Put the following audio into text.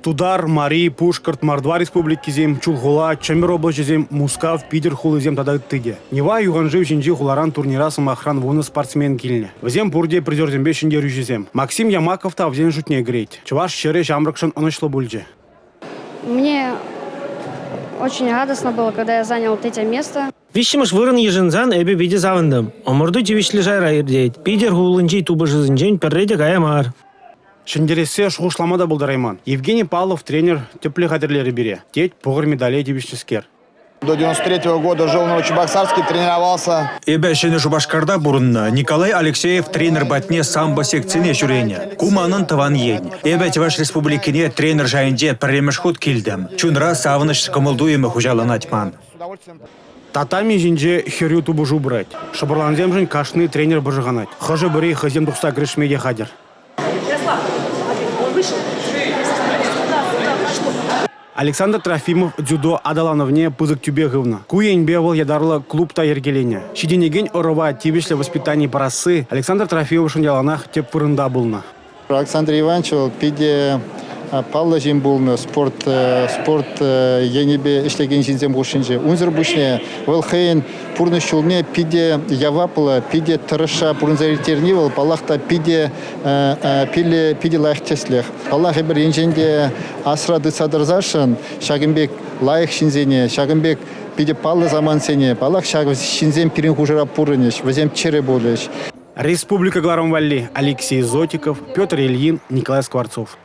Тутар, Мари, Пушкӑрт, Мордва республикисем, Чулхула, Чӗмпӗр облаҫӗсем, Мускав, Питӗр хулисем тата ытти те. Нева юхан шыв ҫинчи хуларан турнира сӑмахран 10 спортсмен килнӗ. Вӗсем пурте призерсемпе ҫӗнтерӳҫӗсем. Максим Ямаков та вӗсен шутне кӗрет. Чӑваш ҫӗрӗ ҫамрӑкшӑн ӑнӑҫлӑ пулчӗ. Мне очень радостно было, когда я занял третье место. Виҫҫӗмӗш вырӑн йышӑнсан эпӗ питӗ савӑнтӑм. Ӑмӑрту тивӗҫлӗ шайра иртет. Питӗр хулинчи тупӑшусенчен пӗрре те кая мар. Ҫӗнтерессе шухӑшлама та пултарайман. Евгений Павлов тренер тӗплӗ хатӗрлерӗ пире, тет пӑхӑр медале тивӗҫнӗскер. До 93 -го года жил в Новочебоксарске, тренировался. Эпӗ Ҫӗнӗ Шупашкарта пурӑннӑ. Николай Алексеев тренер патне самбо секцине ҫӳренӗ. Ку манӑн тӑван ен. Эпӗ Чӑваш Республикине тренер шайӗнче пӗрремӗш хут килтӗм. Чунра савӑнӑҫ кӑмӑл-туйӑмӗ хуҫаланать ман. Татами ҫинче хӗрӳ тупӑшу пырать. Шӑпӑрлансемшӗн кашни тренер пӑшӑрханать. Хӑшӗ-пӗри хӑйсем тухса кӗрешме те хатӗр. Александр Трофимов дзюдо аталанӑвне пысӑк тӳпе хывнӑ. Ку енпе вӑл ятарлӑ клуб та йӗркеленӗ. Ҫитӗнекен ӑрӑва тивӗҫлӗ воспитани парасси Александр Трофимовшӑн яланах тӗп вырӑнта пулнӑ. Александр Иванович вӑл питӗ паллӑ ҫын пулнӑ спорт, спорт енӗпе ӗҫлекен ҫынсем хушшинче. Унсӑр пуҫне вӑл хӑйӗн пурнӑҫ ҫулне питӗ яваплӑ, питӗ тӑрӑшса пурӑнса ирттерни вӑл, паллах та, питӗ, питӗ лайӑх тӗслӗх. Паллах, эпир енчен те асра тытса тӑрсассӑн ҫакӑн пек лайӑх ҫынсене, ҫакӑн пек питӗ паллӑ самантсене, паллах, ҫак ҫынсем пирӗн хушӑра пурӑнӗҫ, вӗсем чӗрӗ пулӗҫ. Республика кӑларӑм валли Алексей Зотиков, Петр Ильин, Николай Скворцов.